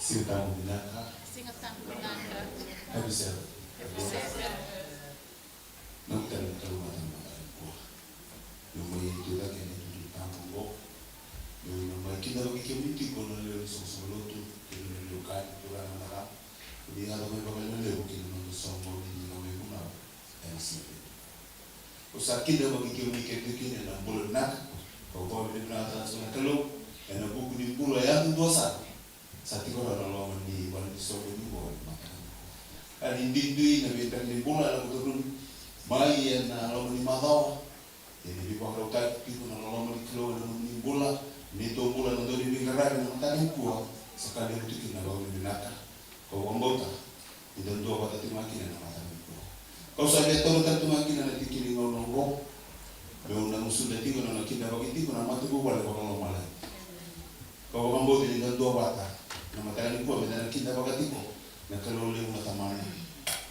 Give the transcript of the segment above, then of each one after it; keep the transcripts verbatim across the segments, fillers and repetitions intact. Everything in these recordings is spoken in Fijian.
Siga Tabu vinaka. Siga Tabu vinaka. Happy Sabbath. Happy Sabbath. Na utana na Kalou mata na mata nikua. Meu mai tu cake ena itutu tabu oqo. Meu na mai kidavaki kemuni tiko na lewe ni soqosoqo lotu kei na lewe ni wekaqu, turaga na marama. Ni yaco mai vakalevulevu kina noda soqo ni na mai vunau ena siga. Au sa kidavaki kemuni kece kina ena bula vinaka. Kau vakavinavinakataka na Kalou ena vuku ni bula yadudua sara. Sa tiko rawa na loma ni vale ni soqo ni oqo ena mataka nikua. A ni duidui na veibeka ni bula ena kudruni mai ena loma ni macawa. Ia ni veivakarautaki tiko na loloma ni Kalou ena nomuni bula, ni tou bula na dau ni veiqaravi ena mataka nikua, sa ka levu tiko kina na vakavinavinaka. Kau vakabauta ni da duavata tiko ga kina ena mataka nikua. Kau sa via taura tale tu ga kina na tiki ni gauna oqo, meu na gusuda tiko na nona kidavaki tiko na matavuvale vakalomalagi. Kau vakabauta ni da duavata na mataka nikua me da na kidavaka tiko na Kalou levu na Tamana,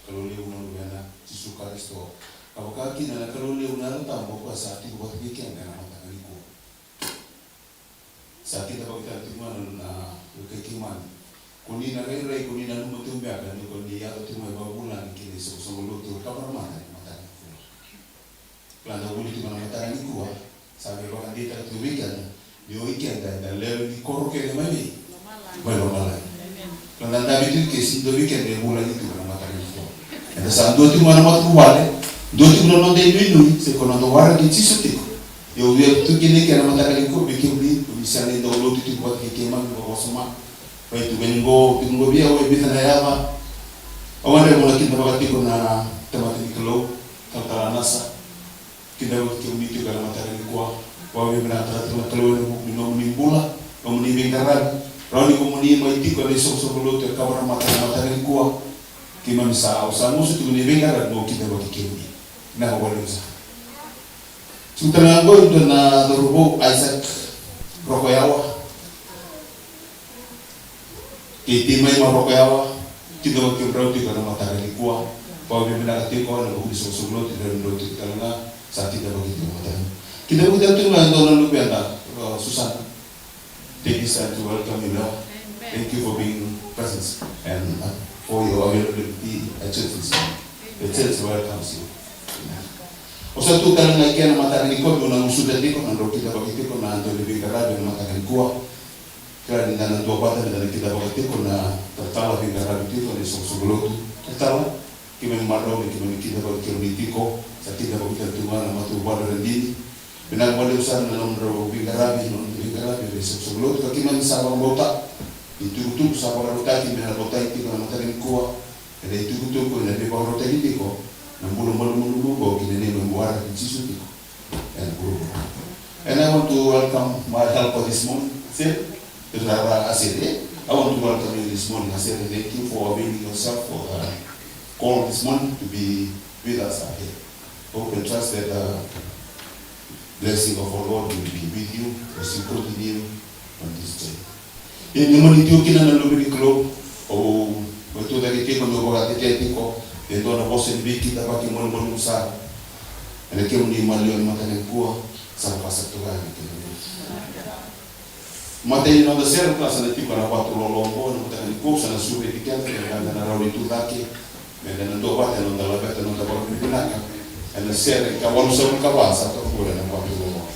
Kalou levu na Luvena, Jisu Karisito. Ka vaka kina na Kalou levu na Yalo Tabu, o koya sa tiko vata kei keda ena mataka nikua. Sa kidavaki tale tiko ga na, na wekai keimami. Ko ni na rairai, ko ni nanuma tiko beka ni ko ni yaco tiko mai vakavulagi kina isoqosoqo lotu o Kavaramata ena mataka nikua. Kila da vuli tiko na mataka nikua, sa via vakadeitaka tiko vei keda ni o i keda eda lewe ni koro kece mai vei? Mai lomalagi. Kila da dabe tiko ke sega ni dua vei keda e vulagi tiko na mataka nikua. Eda sa dua tiko ga na matavuvale, dua tiko na noda inuinui, se ko noda waraki Jisu tiko. Ia au via tu kina eke na mataka nikua vei kemuni, ko ni sega ni dau lotu tiko vata kei keimami vakawasoma. Vei tu kei qo, tiko qo vei au e vica na yava. Au gadreva mo na kidavaka tiko na tamata ni Kalou, talatala Nasa. Kidavaki kemuni tiko ena mataka nikua. Vakavinavinakataka tiko na Kalou ena vuku ni nomuni bula, nomuni veiqaravi. Rawa ni ko muni mai tiko ena isoqosoqo lotu e Kavaramata ena mataka nikua. Keimami sa, au sa gusu tiko ni veiqaravi mo kidavaki kemuni. Vinaka vakalevu sara. Tiko tale ga qo e dua na cauravou, Isaac Rokoyawa. Kei Timaima Rokoyawa, kidavaki kemudrau tiko ena mataka nikua. Vakavinavinaka tiko ena vuku ni soqosoqo lotu, kemudrau tiko tale ga, sa kidavaki tiko ena mataka nikua. Kidavaki tale tiko ga e dua na luveda, uh, Susana. Take this time to welcome you now. Amen. Thank you for being present and, uh, for your availability at church this morning. The church welcomes you. Amen. Au sa tu tale ga eke ena mataka nikua, meu na gusuda tiko na drau kidavaki tiko na dau ni veiqaravi ena mataka nikua. Kila ni da na duavata, ni da na kidavaka tiko na talatala veiqaravi tiko ena isoqosoqo lotu. Talatala, keimami marau me keimami kidavaki kemuni tiko, sa kidavaki tale tiko ga na matavuvale Radini. Vinaka vakalevu sara na nomudrau veiqaravi, nomudrau veiqaravi ena isoqosoqo lotu, ka keimami sa vakabauta ni tukutuku sa vakarautaki me na votaki tiko ena mataka nikua, ena itukutuku ena veivakarautaki tiko na bula malumalumu oqo ki na neimami waraki Jisu tiko. And, and I want to welcome my helper this morning, Sir. Rara Asiri. I want to welcome you this morning, Asiri. Thank you for availing yourself for the call this morning to be with us here. Hope and trust that the blessing of our Lord will be with you as you continue on this journey. Ia ni mani tiko kina na luve ni Kalou, au mai tucake tiko meu vakatetea tiko e dua na vosa ni veikidavaki malumalumu sara ena kemuni maliwa ni mataka nikua, sa vaka sa tukuni kina. Matai ni noda sere ka sa na tiko na vatu lolo oqo ena mataka nikua, sa na sureti keda me da na rawa ni tucake. Me da na duavata ena noda laveta na noda vakavinavinaka ena sere ka walusagavulu ka va sa toka qori ena vatu lolo.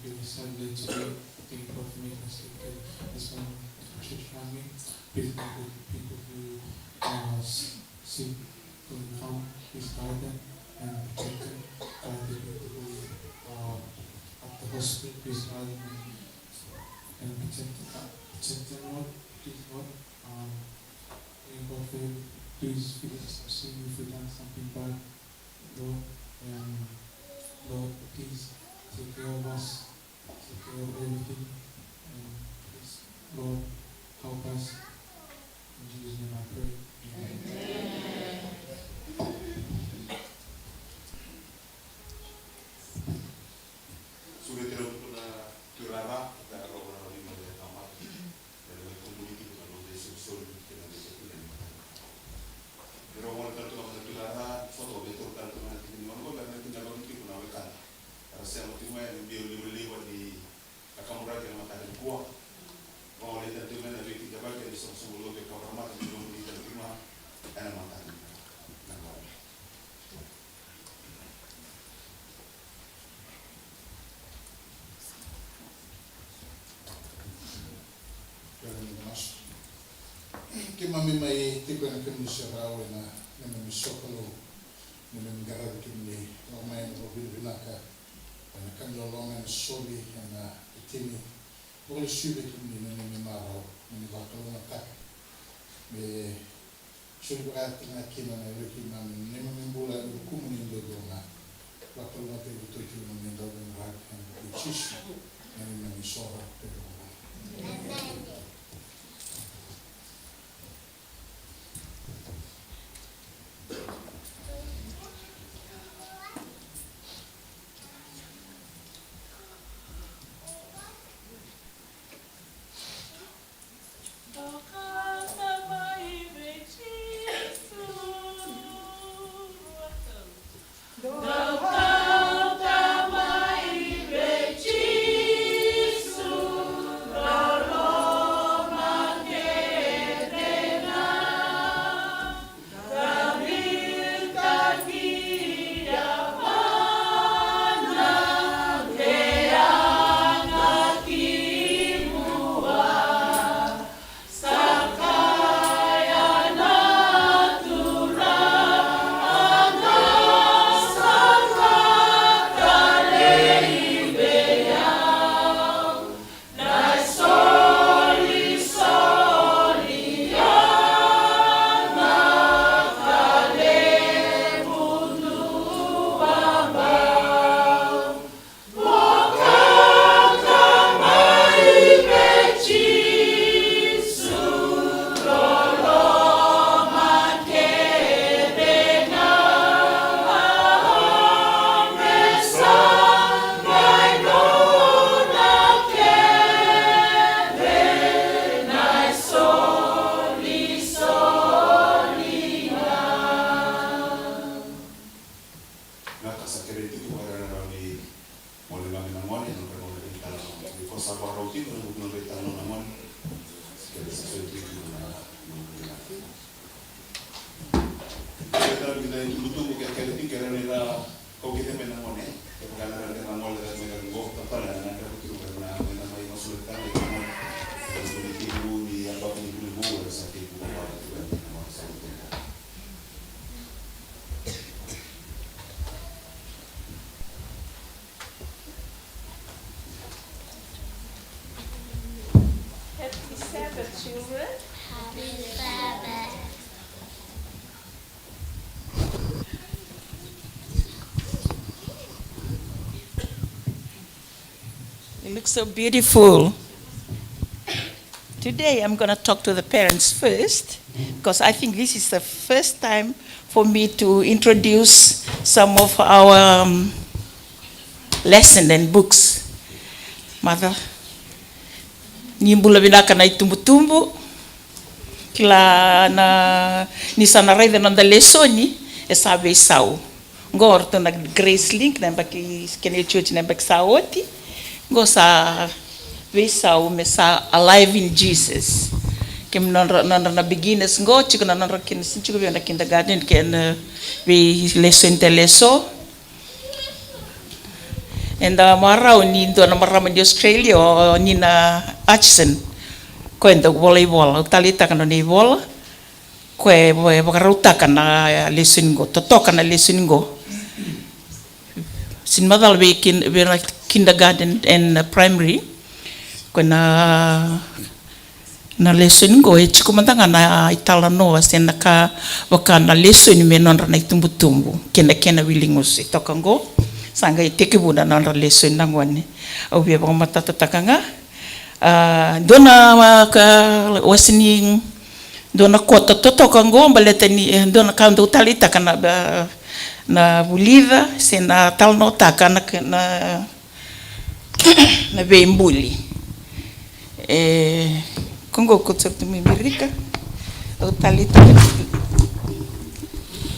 We decided to do, thank God for making us take care of this one, this precious family. Please be with the people who are s- sick, going home. Please guide them and protect them. Guide the people who are at the hospital. Please guide them and, and protect them. Uh, protect them, Lord. Please, Lord. Um, thank God for you. Please forgive us our sin if we've done something bad, Lord. And Lord, please take care of us. Take care of everything. And please, Lord, help us. In Jesus' name I pray. Amen. Sureti rau tu na turaga, da rau na lima de tamata. Da rau kumuni tiko na noda isolisoli kei na noda isolisoli. Ni rau gole tale tu ga mai na turaga, foto vei tau tale tu ga na tiki ni gole, da rau na tiki na gole tiko na wekada. Era sema tiko mai, era biu livaliva ni na kaburaki ena mataka nikua. Vagolei tale tiko mai na veikidavaki ena isoqosoqo lotu e Kabaramata ni nomuni tale tiko mai ena mataka nikua. Na gole. Keimami masu. Keimami mai tiko ena kemuni serau ena neimami sokalou, neimami qaravi kemuni, lako mai ena vakavinavinaka, ena ka ni loloma, ena soli, ena itini. Vakalesui vei kemuni na neimami marau, mo ni vakalougatataka me soli vakayagataka kina na yalo i keimami, na neimami bula ena vukumuni duadua ga. Vakalougatataki iratou kina na nomuni dau veiqaravi ena vuku i Jisu, na neimami isoro kei na iVakabula. Vinaka, sa kerei tiko vakairarau ni gole mai na gone, na nodra gauna ni talanoa. Ni ko sa vakarau tiko na nodra italanoa na gone. Kerei sa soli tiko na gone. Kerei tale ni na itubutubu ke kerei tiko, kerei ni ra kau kece mai na gone. Ke vaka na ra dera gole ra mai na gone, tatale na dera kuturu na gone, na mai masulaki tale na gone. Ni timu ni yabaki ni Burebau, era sa tiko vaka tiko na gone sa utu. Happy Sabbath, children. Happy Sabbath. You look so beautiful. Today I'm gonna talk to the parents first, because I think this is the first time for me to introduce some of our, um, lesson and books. Mother, ni bula vinaka na itubutubu. Kila na, ni sa na raica na noda lesoni, e sa veisau. Qo o ratou na Grace Link, na yabaki, kena ichurch na yabaki sa oti. Qo sa veisau me sa Alive in Jesus. Kei na nodra, nodra na beginners qo, tiko na nodra kena, sega ni tiko vei na kindergarten, kei na veilesoni tale eso. Eda marau ni dua na marama ni Australia, o Nina Hutchison. Koya e dau vola ivola, au taleitaka na nona ivola. Koya e vakarautaka na lesoni qo, totoka na lesoni qo. Sini macala vei kin-, vei na kindergarten and primary. Koya na Na lesoni qo e tiko mada ga na italanoa se na ka vaka na lesoni me nodra na itubutubu kei na kena wiligusu. E toka qo, sa qai tekivu na nodra lesoni na gone. Au via vakamatatataka ga, a, dua na, a, ka, wase ni, dua na kota totoka qo baleta ni, e, dua na ka dau taleitaka na, a, na vulica se na talanoataka na, na na veibuli. E, ko qo ko tsoto mai Merika. Au taleitaka.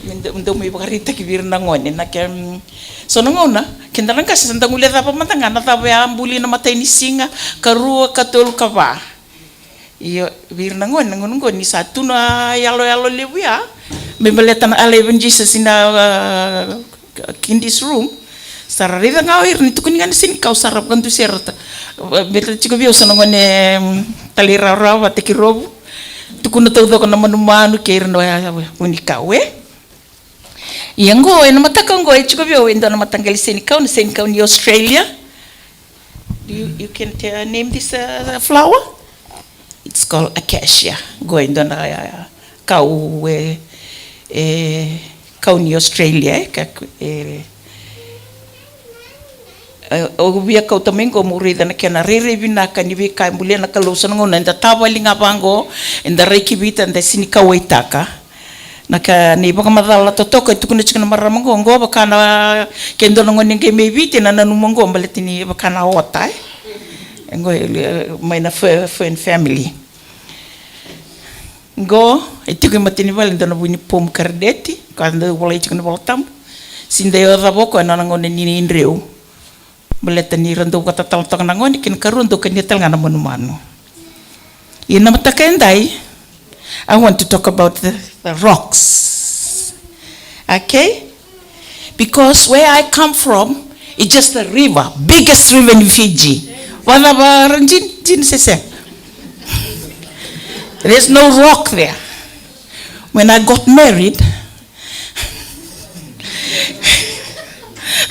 Me dau, dau mai vakaraitaki vei ira na gone. Na ke, mm, so na gauna, keda na qase sa da guilecava mada ga na cava ya buli na matai ni siga, karua, katolu, kava. Io, vei ira na gone, na gauna qo ni sa tu na yaloyalo levu ya. Me baleta na ala evangelist ina, a, kiddies room. Sa ra raica ga o ira ni tukuni ga na senikau sa ra vakadusi ira. Baleta tiko vei au sa na gone, mm, talairawarawa vata kei Rovu. Tukuna taucoko na manumanu kei ira na, a, vunikau, e. Ia qo, ena mataka qo, e tiko vei au e dua na mataqali senikau, na senikau ni Australia. You, you can, uh, name this, uh, flower? It's called acacia. Qo e dua na, uh, kau e, e, kau ni Australia, e, ka, e, e, au via kauta mai qo meu raica na kena rairai vinaka ni veika e bulia na Kalou. So na gauna eda tavali ga vaqo, eda rai ki Viti, eda sini kauwaitaka. Na ka ni vakamacala totoka e tukuna tiko na marama qo, qo vaka na, ke dua na gone qai mai Viti na nanuma qo baleta ni vaka na ota, e. E qo, e, mai na fe-, fern family. Qo e tiko i matanivale dua na vuni pomegranate, ka dau volai tiko na iVolatabu. Sini dau yaco vaka o koya na nona gauna ni dreu. Baleta ni ra dau vakatatalo toka na gone, kei na karua dau kania tale ga na manumanu. Ia na mataka edai, I want to talk about the, the rocks. Okay? Because where I come from, it's just a river, biggest river in Fiji. Vakacava, Rajin, Jin Sese? There's no rock there. When I got married,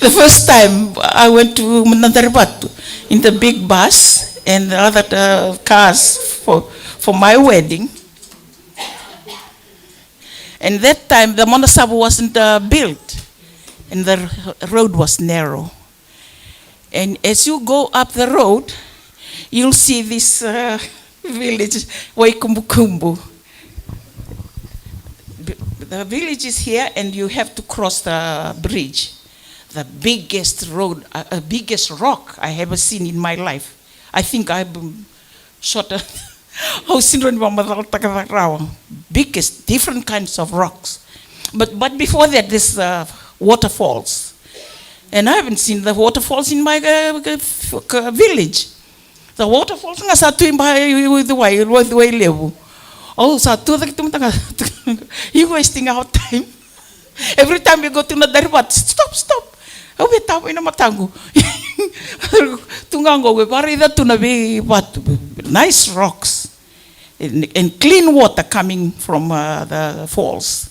the first time I went to Nadarivatu in the big bus and the other, uh, cars for, for my wedding. And that time the Mona Savu wasn't, uh, built and the r-, road was narrow. And as you go up the road, you'll see this, uh, village, Waikubukubu. B-, the village is here, and you have to cross the bridge. The biggest road, uh, uh, biggest rock I ever seen in my life. I think I've been shot. Au sini rawa ni vakamacalataka rawa. Biggest, different kinds of rocks. But, but before that, there's, uh, waterfalls. And I haven't seen the waterfalls in my, uh, uh, f-, uh, village. The waterfalls ga sa tu i Ba-, i, i, i Wailevu. Au sa tu cake tu mada ga. You wasting our time. Every time we go to Nadarivatu, stop, stop. Au via tava ina mataqu. Tu ga qo, au via varaica tu na veivatu. Nice rocks. And, and clean water coming from, uh, the falls.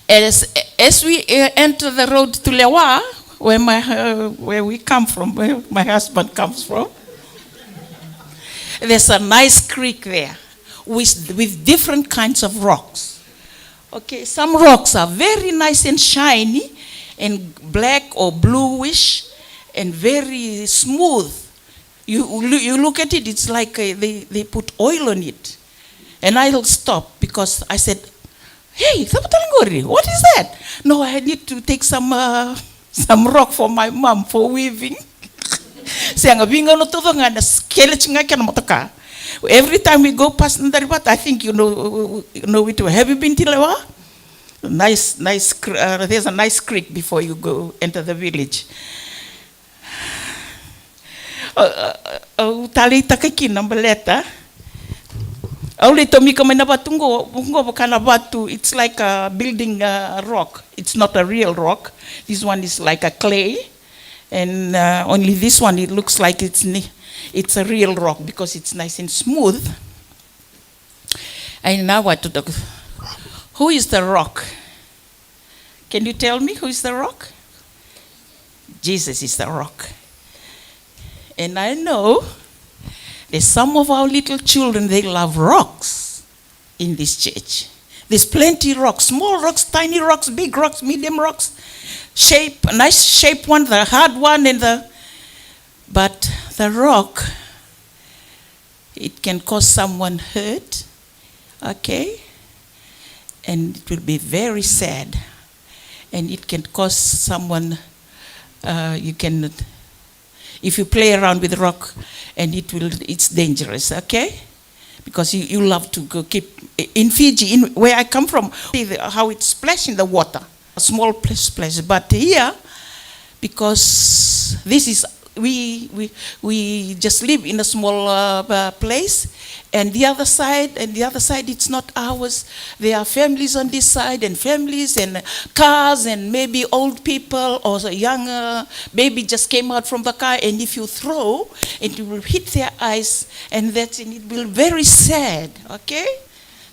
As, as we, uh, enter the road to Lewa, where my, uh, where we come from, where my husband comes from, there's a nice creek there with, with different kinds of rocks. Okay, some rocks are very nice and shiny and black or bluish and very smooth. You, you look at it, it's like, uh, they, they put oil on it. And I stop because I said, "Hey, cava tale qori? What is that?" "No, I need to take some, uh, some rock for my mom for weaving." Sega, veigauna taucoko ga na skeleton ga kena motoka. Every time we go past Nadarivatu, I think you know, you know it well. Have you been to Lewa? Nice, nice cr-, uh, there's a nice creek before you go enter the village. Au, au, au taleitaka kina baleta au lai tomika mai na vatu qo, qo vaka na vatu, it's like a building, a rock. It's not a real rock. This one is like a clay. And uh, only this one, it looks like it's ni- it's a real rock because it's nice and smooth. And now what to talk? Who is the rock? Can you tell me who is the rock? Jesus is the rock. And I know there's some of our little children, they love rocks in this church. There's plenty rocks, small rocks, tiny rocks, big rocks, medium rocks, shape, nice shape one, the hard one, and the, but the rock, it can cause someone hurt, okay? And it will be very sad. And it can cause someone, uh, you can, if you play around with rock, and it will, it's dangerous, okay? Because you, you love to go keep, in Fiji, in where I come from, see the, how it splash in the water. A small place, place. But here, because this is, we, we, we just live in a small uh, uh, place, and the other side, and the other side, it's not ours. There are families on this side, and families, and cars, and maybe old people, or a young uh, baby just came out from the car, and if you throw, it will hit their eyes, and that, and it will very sad, okay?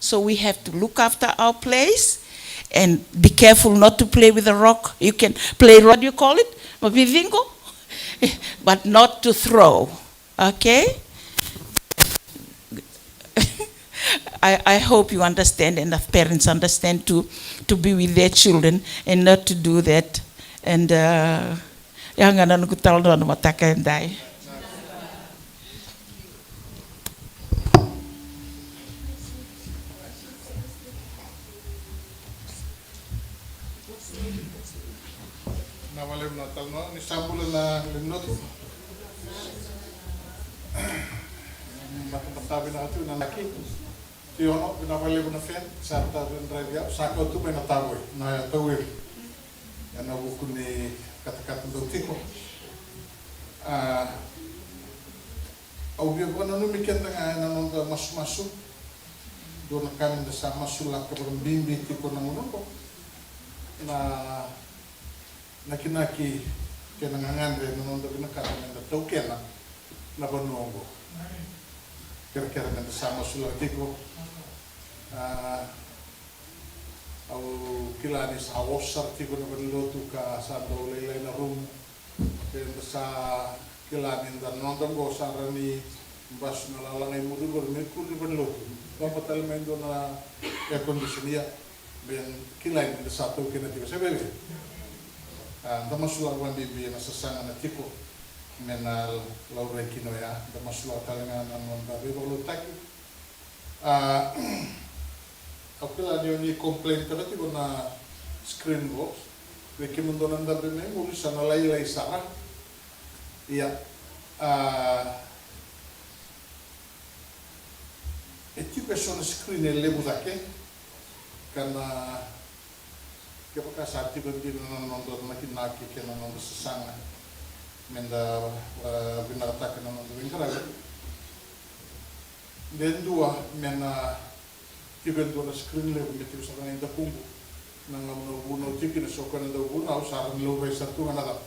So we have to look after our place and be careful not to play with the rock. You can play, what do you call it? Mavivingo? But not to throw. Okay? I, I hope you understand and the parents understand to, to be with their children and not to do that. And uh, ia ga na noqu talanoa na mataka edai. Na vale na talanoa ni sa bula na lewe ni lotu. Matamata vinaka tu na naki. Tiono, vinaka vakalevu na fan, sa rauta draivi au, sa kau tu mai na tavoi, na tauiri. Ena vuku ni katakata dau tiko. A, au via vakananumi keda ga ena noda masumasu. Dua na ka meda sa masulaka vakabibi tiko na gauna oqo. Na nakinaki kei na gagadre na noda vinakata meda taukena na vanua oqo. Kerekere meda sa masulaka tiko. A, au kila ni sa oso sara tiko na valenilotu ka sa dau lailai na rumu. Keda sa kila ni da noda oqo sa rawa ni basu na lalaga i muri oqo me kuri valenilotu. Vaba tale mai dua na air condition ia. Bea kila ni da sa taukena tiko se veve. A, da masulaka vakabibi ena sasaga na tiko me na laurai kina oya. Da masulaka tale ga na noda veivakalotutaki. A, au kila ni o ni complain taka tiko na screen qo. Vei kemudou na dabe mai muri sa na lailai sara. Ia, a, e tiko e so na screen e levu cake. Ka na Kevaka sa tiko dina na noda nakinaki kei na noda sasaga meda, e, vinakataka na noda veiqaravi. De dua me na tiko e dua na screen levu me tiko sara ga i dakuqu. Na gauna au vunau tiko kina, so koya na dau vunau sa rawa ni laurai sara tu ga na cava.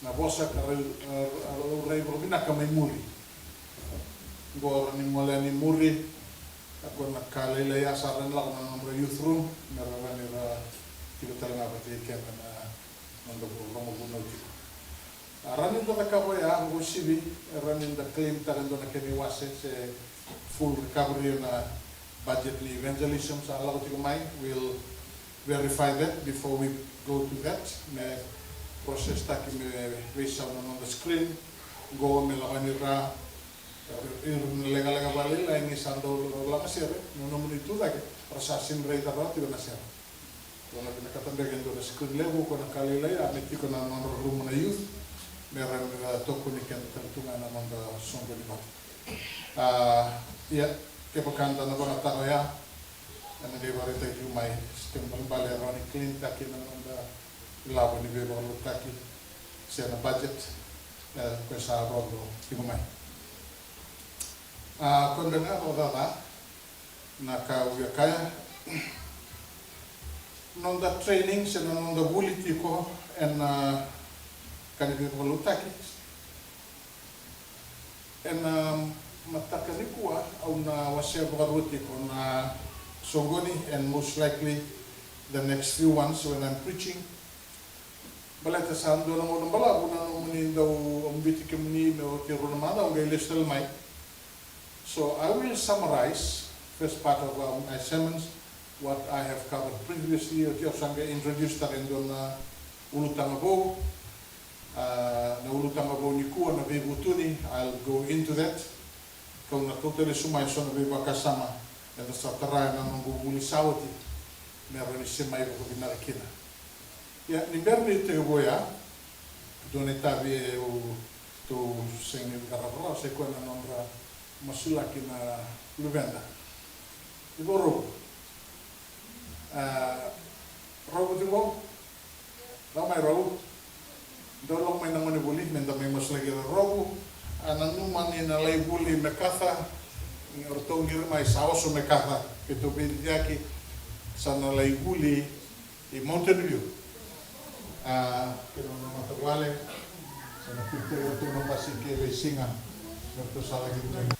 Na vosa ka rai, a, a, laurai vakavinaka mai muri. Qo rawa ni gole yani muri, a, qo na ka lailai a sa rawa ni lako na nodra youth room, me ra rawa ni ra tiko tale ga vata kei keda na noda vu-, rogo vunau tiko. A, rawa ni da cakava oya, vakauasivi, e rawa ni da claim taka e dua na kena iwase se full recovery na budget ni evangelism sa lako tiko mai, we'll verify that before we go to that, me process taki me veisau na noda screen, qo me lako ni ra, ira na leqaleqa vakalailai ni sa dau laga sere, na nomuni tu cake, ra sa sega ni raica rawa tiko na sere. Ko na vinakata beka e dua na screen levu, ko na ka lailai, a me tiko na nodra rumu na youth, me ra, me ra tokoni keda tale tu ga na noda soqoni vata. A, ia, kevaka da na vagataka oya, ena qai vakaraitaki tiko mai, se kena ibalebale e rawa ni clean taki na noda ilavo ni veivakalotutaki, se na budget, e, koya sa rogo tiko mai. A, koya beka ga vakacaca, na ka au via kaya, noda training, se na noda vuli tiko, ena, Ka ni veivakaliutaki. Ena mataka nikua au na wasea vakarua tiko na soqoni, and most likely the next few ones when I'm preaching. Baleta sa dua na gauna balavu na nomuni dau, au biuti kemuni me oti e rua na macawa au qai lesu tale mai. So I will summarize first part of, um, my sermons, what I have covered previously. Oti au sa qai introduce taka e dua na ulutaga vou. Ah, na ulutaga vou nikua na veivutuni, I'll go into that. Kau na kauta lesu mai eso na veivakasama eda sa tara ena noqu vuli sa oti, me rawa ni se mai vakavinaka kina. Ia, ni bera ni tekivu oya, dua na itavi e au tou sega ni qarava rawa, sai koya na nodra masulaki na luveda. Ni vakarau. Ah, Rovu tiko? Lako mai Rovu. Dau lako mai na gone vuli me da mai masulaki ira Rovu. A nanuma ni na lai vuli MacArthur. O ratou qiri mai sa oso MacArthur. Keitou veiciciyaki sa na lai vuli i Mountain View. A, kei na nona matavuvale. Sa na kuri tale o ratou na basi kei veisiga. Me ratou sa laki vuli.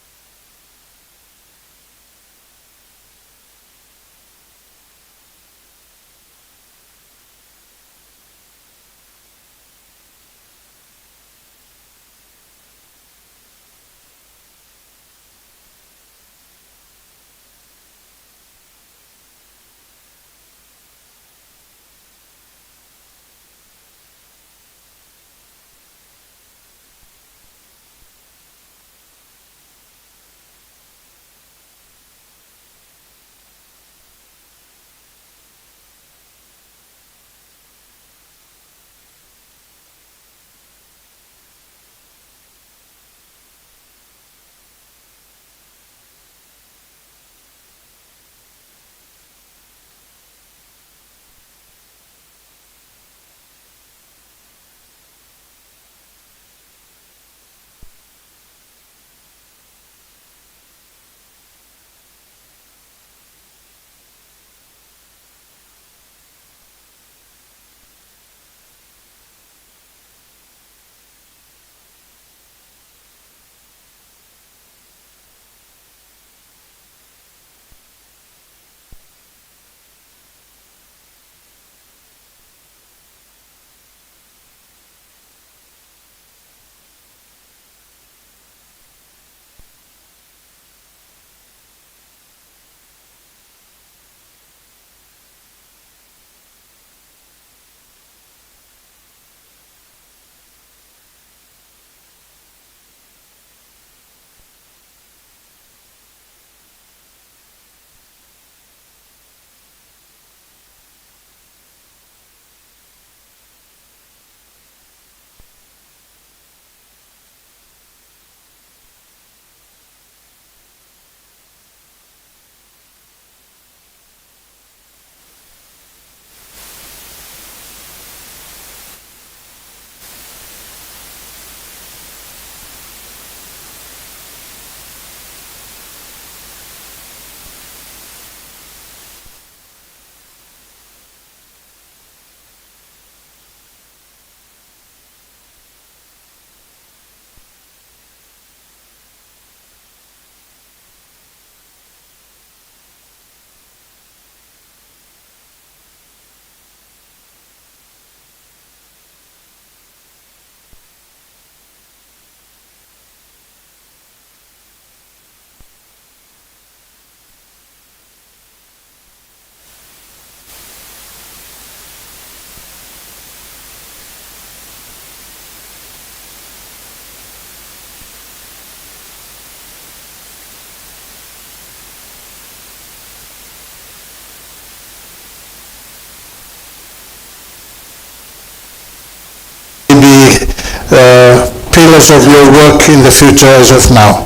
Be, uh, pillars of your work in the future as of now.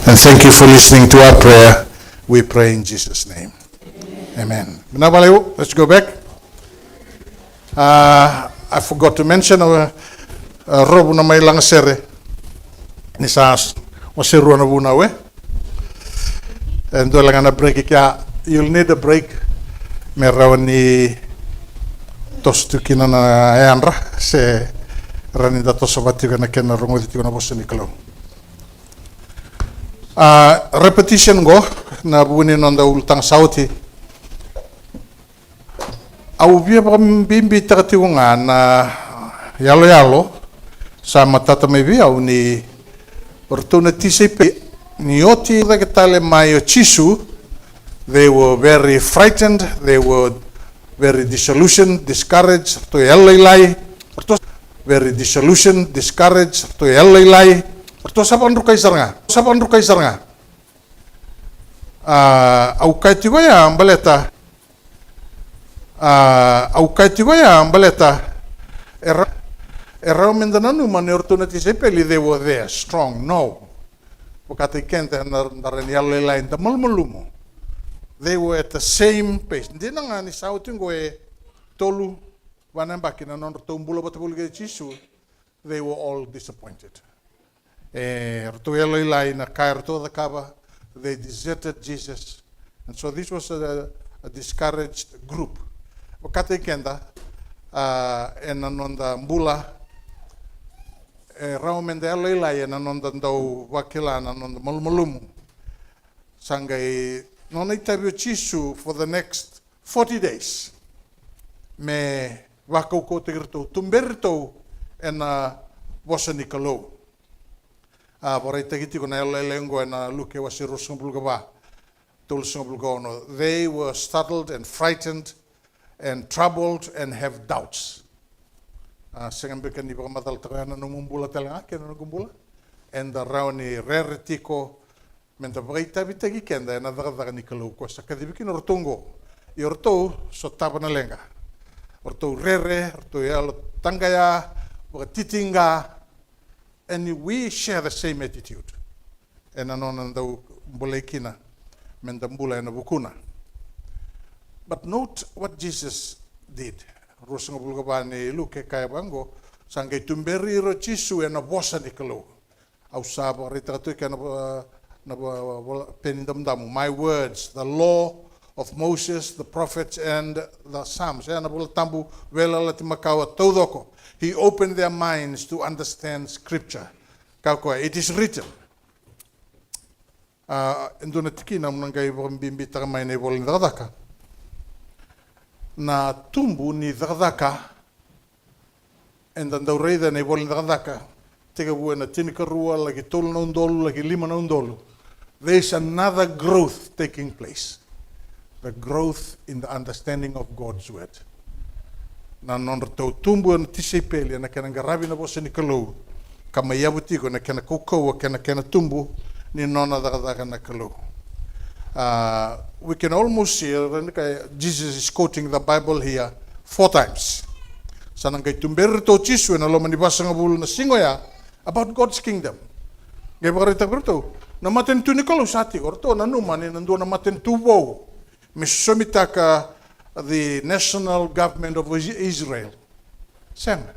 And thank you for listening to our prayer. We pray in Jesus' name. Amen. Vinaka vakalevu. Let's go back. Uh, I forgot to mention, uh, uh, Rovu na mai lagasere. Ni sa s-, wase rua na vunau, e? E dua le ga na break kea. You'll need a break. Me rawa ni toso tu kina na yadra se Rawa ni da toso vata tiko ena kena rogoci tiko na vosa ni Kalou. A, repetition qo, na vu ni noda ulutaga sa oti. Au via vakabibitaka tiko ga na yaloyalo sa matata mai vei au ni o ratou na tisaipeli ni oti cake tale mai o Jisu, they were very frightened, they were very disillusioned, discouraged, ratou yalolailai, ratou very disillusioned, discouraged, ratou yalolailai, ratou sa vakadrukai sara ga, sa vakadrukai sara ga. A, au kaya tiko ya baleta, a, au kaya tiko ya baleta, e ra-, e rawa meda nanuma ni o ratou na tisaipeli, they were there, strong, no. Vakataki keda na, da rawa ni yalolailai, da malumalumu. They were at the same pace. Dina ga ni sa oti qo e tolu va na yabaki na nodratou bula vata voli kei Jisu, they were all disappointed. E ratou yalolailai na ka e ratou cakava, they deserted Jesus. And so this was a, a discouraged group. Vakataki keda, a, ena noda bula, e rawa meda yalolailai ena noda dau vakila na noda malumalumu. Sa qai nona itavi o Jisu for the next forty days me vakaukauwataki iratou, tuberi iratou ena vosa ni Kalou. A, vakaraitaki tiko na yalolailai oqo ena Luke wase ruasagavulu ka va, tolusagavulu ka ono. They were startled and frightened and troubled and have doubts. A, sega beka ni vakamacalataka ya na nomu bula tale ga kei na noqu bula. Eda rawa ni rere tiko meda vakaitavitaki keda ena cakacaka ni Kalou, ko sa kacivi kina o ratou oqo. Ia o ratou sotava na leqa. O ratou rere, o ratou yalo taqaya, vakatitiqa. And we share the same attitude. Ena nona dau bolei kina meda bula ena vukuna. But note what Jesus did. Ruasagavulu ka va ni Luke e kaya vaqo, sa qai tuberi ira o Jisu ena vosa ni Kalou. Au sa vakaraitaka tu eke na va-, na va-, va-, peni damudamu. My words, the law of Moses, the prophets, and the Psalms. Ena Vola Tabu, Veiyalayalati Makawa taucoko. He opened their minds to understand scripture. Kaya o koya, it is written. A, e dua na tikina au na qai vakabibitaka mai na ivola ni Cakacaka. Na tubu ni cakacaka, eda dau raica ena ivola ni Cakacaka, tekivu ena tinikarua, laki tolu na udolu, laki lima na udolu. There is another growth taking place. The growth in the understanding of God's word. Na nodratou tubu na tisaipeli ena kena qaravi na vosa ni Kalou, ka mai yavu tiko na kena kaukauwa kei na kena tubu ni nona cakacaka na Kalou. A, we can almost see, e, Jesus is quoting the Bible here four times. Sa na qai tuberi iratou o Jisu ena loma ni vasagavulu na siga oya about God's kingdom. Qai vakaraitaka vei iratou na matanitu ni Kalou sa tiko, o ratou nanuma ni na dua na matanitu vou me sosomitaka the national government of Is-, Israel. Sega.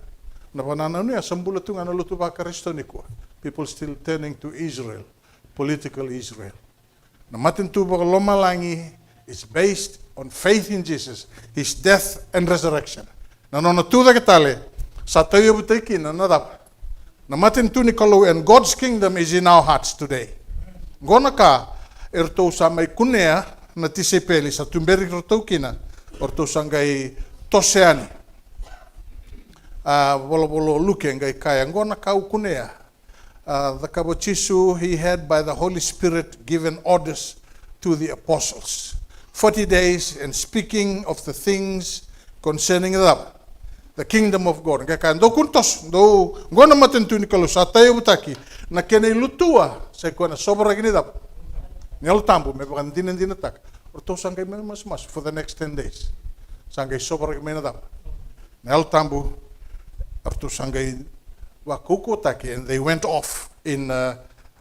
Na vakanananu ya sa bula tu ga na lotu vaKarisito nikua. People still turning to Israel, political Israel. Na matanitu vakalomalagi is based on faith in Jesus, his death and resurrection. Na nona tucake tale, sa tauyavutaki kina na cava? Na matanitu ni Kalou, and God's kingdom is in our hearts today. Qo na ka eratou sa mai kunea na tisaipeli, sa tuberi iratou kina, o ratou sa qai toso yani. A, volavola o Luke qai kaya, qo na ka au kunea. A, cakava o Jisu, he had by the Holy Spirit given orders to the apostles. Forty days and speaking of the things concerning the, the kingdom of God. Qai kaya, dou kua ni toso, dou, qo na matanitu ni Kalou sa tauyavutaki, na kena ilutua sa i koya na sovaraki ni cava? Ni Yalo Tabu, me vakadinadinataka. O ratou sa qai mai masumasu for the next ten days. Sa qai sovaraki mai na cava? Na Yalo Tabu, eratou sa qai vakaukauwataki, and they went off in, uh,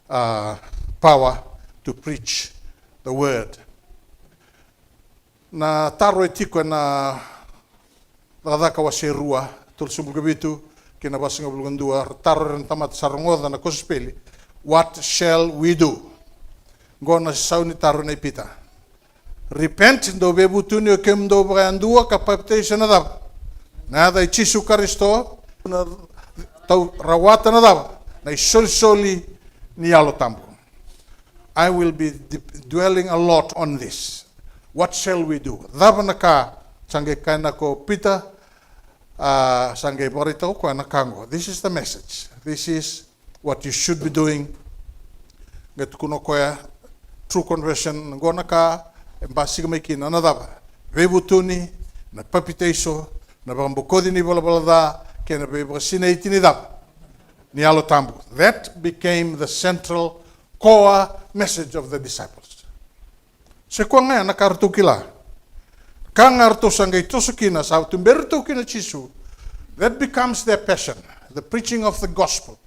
uh, power to preach the word. Na taro e tiko ena Cakacaka wase rua, tolusagavulu ka vitu kei na vasagavulu ka dua, taro era na tamata sa rogoca na kosipeli. What shall we do? Qo na sau ni taro nei Pita. Repent, dou veivutuni o kemudou vakayadua ka papitaiso ena cava? Na yaca i Jisu Karisito. Na, tau rawata na cava? Na isolisoli ni Yalo Tabu. I will be d-, dwelling a lot on this. What shall we do? Cava na ka? Sa qai kaya na ko Pita, a, sa qai vakaraitaka o koya na ka qo. This is the message. This is what you should be doing. Qai tukuna o koya, true conversion, qo na ka e basika mai kina na cava? Veivutuni, na papitaiso, na vakabokoci ni valavala ca, kei na veivakasinaiti ni cava? Ni Yalo Tabu. That became the central core message of the disciples. Se koya ga ya na ka ratou kila. Ka ga ratou sa qai toso kina, sa tuberi ratou kina o Jisu. That becomes their passion, the preaching of the gospel.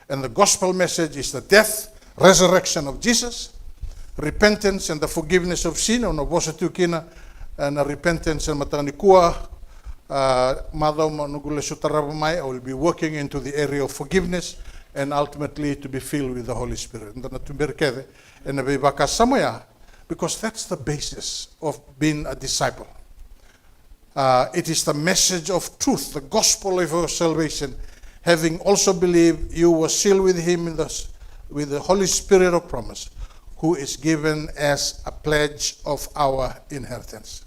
And the gospel message is the death, resurrection of Jesus, repentance and the forgiveness of sin. Au na vosa tu kina, e, na repentance ena mataka nikua, a, macawa mai noqu lesu tarava mai, I will be working into the area of forgiveness and ultimately to be filled with the Holy Spirit. Da na tuberi kece ena veivakasama ya, because that's the basis of being a disciple. Uh, it is the message of truth, the gospel of your salvation. Having also believed, you were sealed with him in the s-, with the Holy Spirit of promise, who is given as a pledge of our inheritance.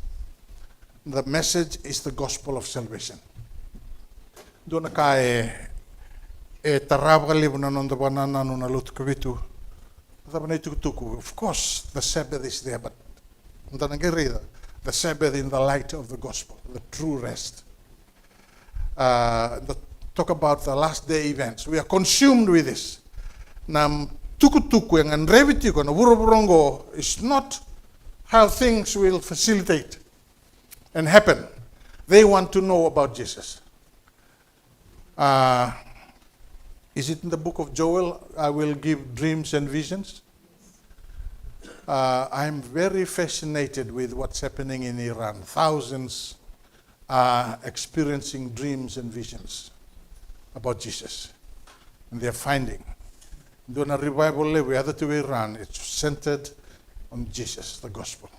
The message is the gospel of salvation. Dua na ka e, e tara vakalevu na noda vakanananu na lotu Kavitu. Cava na itukutuku? Of course, the Sabbath is there, but da na qai raica the Sabbath in the light of the gospel, the true rest. Uh, the, talk about the last day events. We are consumed with this. Na tukutuku e gadrevi tiko na vuravura oqo is not how things will facilitate and happen. They want to know about Jesus. Uh, is it in the book of Joel, "I will give dreams and visions"? Uh, I'm very fascinated with what's happening in Iran. Thousands are experiencing dreams and visions about Jesus. And they're finding. Dua na revival levu e yaco tu e Iran, it's centered on Jesus, the gospel.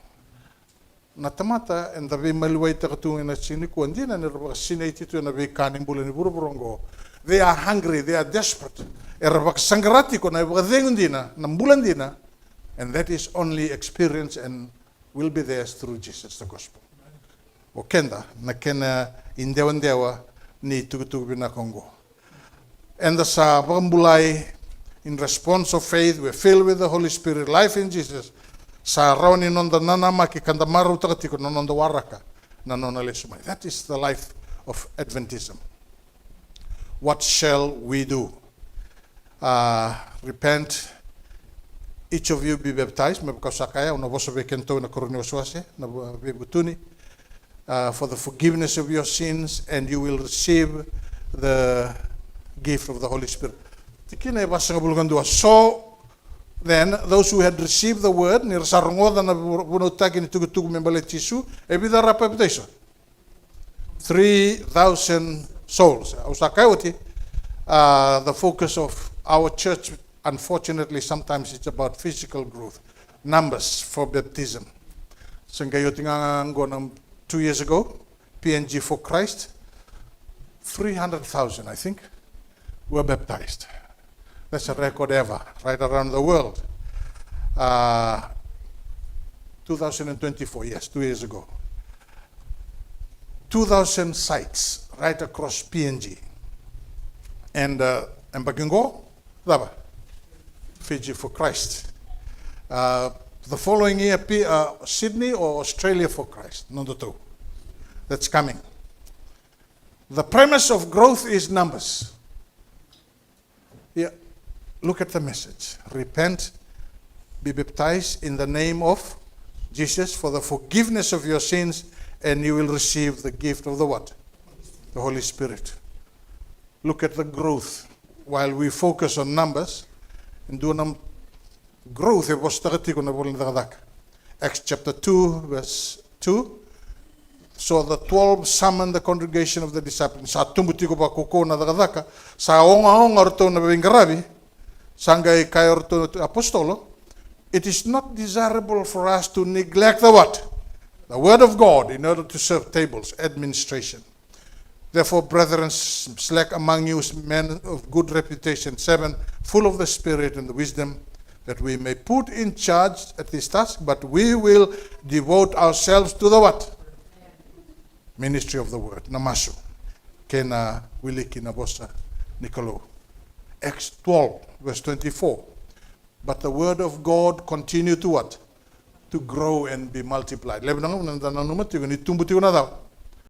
Na tamata eda veimaliwaitaka tu ena siga nikua, dina ni ra vakasinaiti tu ena veika ni bula ni vuravura oqo. They are hungry, they are desperate. Era vakasaqara tiko na ivakacegu dina, na bula dina, and that is only experience and will be theirs through Jesus, the gospel. O keda, na kena idewadewa ni tukutuku vinaka oqo. Eda sa vakabulai in response of faith, we're filled with the Holy Spirit, life in Jesus. Sa rawa ni noda nanamaki ka da marautaka tiko na noda waraka na nona lesu mai. That is the life of Adventism. What shall we do? Uh, repent, each of you be baptized. Me vaka au sa kaya, au na vosa vei kedatou ena ikarua ni wasewase, na veivutuni. Uh, for the forgiveness of your sins, and you will receive the gift of the Holy Spirit. Tikina e vasagavulu ka dua. So then, those who had received the word, ni ra sa rogoca na vu-, vunautaki ni tukutuku me baleti Jisu, e vica ra papitaiso? Three thousand souls. Au sa kaya oti, uh, the focus of our church, unfortunately, sometimes it's about physical growth. Numbers for baptism. Sa qai oti ga qo na two years ago, P N G for Christ, three hundred thousand, I think, were baptized. That's a record ever, right around the world. Uh, two thousand twenty-four, yes, two years ago. Two thousand sites right across P N G. And, uh, yabaki qo, cava? Fiji for Christ. Uh, the following year, P-, uh, Sydney or Australia for Christ. Noda tu. That's coming. The premise of growth is numbers. Yeah. Look at the message. Repent, be baptized in the name of Jesus for the forgiveness of your sins, and you will receive the gift of the what? The Holy Spirit. Look at the growth. While we focus on numbers, and dua na growth e vosataka tiko na ivola ni Cakacaka. Acts chapter two, verse two. So the twelve summoned the congregation of the disciples. Sa tubu tiko vakaukauwa na cakacaka. Sa ogaoga o ratou na veiqaravi. Sa qai kaya o ratou na apositolo, "It is not desirable for us to neglect the what? The word of God in order to serve tables, administration." Therefore, brethren, s-, select among you men of good reputation, seven, full of the Spirit and the wisdom, that we may put in charge at this task, but we will devote ourselves to the what? Ministry of the word. Na masu. Kei na wiliki na vosa ni Kalou. Acts twelve, verse twenty-four. But the word of God continued to what? To grow and be multiplied. Levu na gauna da nanuma tiko ni tubu tiko na cau.